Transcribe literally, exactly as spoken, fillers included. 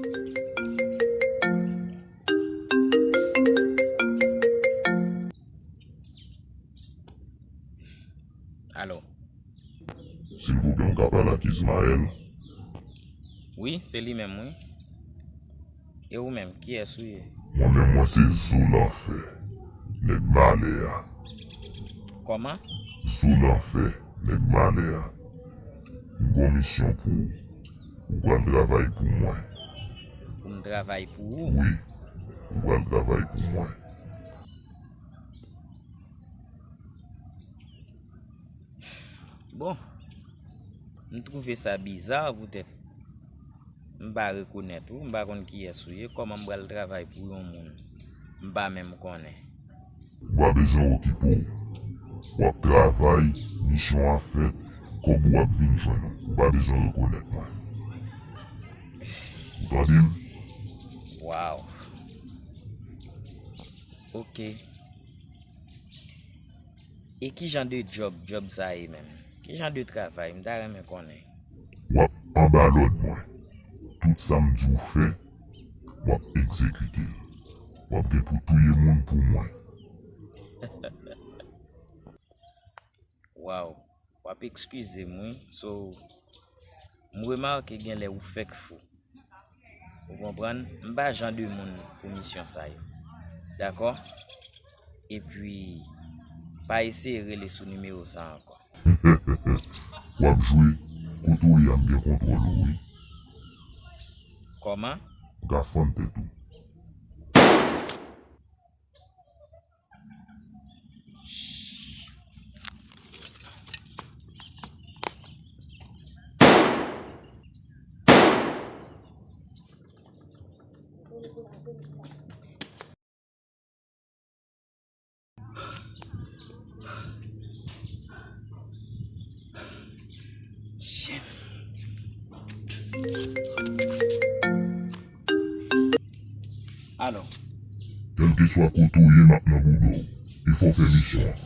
Alo. Silvouplè, m ka pale ak Ismaël? Wi, se li menm, wi. E ou menm, kiyès ou ye? Mwen menm, mwen se Zo Lanfè, nèg malè a. Kòman? Zo Lanfè, nèg malè a. M gon misyon pou ou. Ou pral travay pou mwen. Pou m travay pou ou? Wi, ou pral travay pou mwen. Bon, m twouve sa biza poutèt m pa rekonèt ou, m pa konn kiyès ou ye, kòman m pral travay pou yon moun m pa menm konnen? Ou pa bezwen okipe w. W ap travay, misyon an fèt, kòb ou ap vin jwenn ou. Ou pa bezwen rekonèt mwen. Ou tande m? Waw. Ok. E ki jan de djòb, djòb sa ye menm? Ki jan de travay? M ta renmen konnen. W ap anba lòd mwen. Tout sa m di w fè, w ap egzekite l. W ap gen pou touye moun pou mwen. Waw, w ap eskize m, wi. So, m remake gen lè ou fèk fou. Ou konprann? M pa jan de moun pou misyon sa yo. Dakò? Epi, pa eseye rele sou nimewo sa ankò. W ap jwe, kote w ye a m gen kontwòl ou, wi. Kòman? M ka fann tèt ou. Alo. Kèlkeswa kote w ye, m ap nan bouda w. E fò w fè misyon an.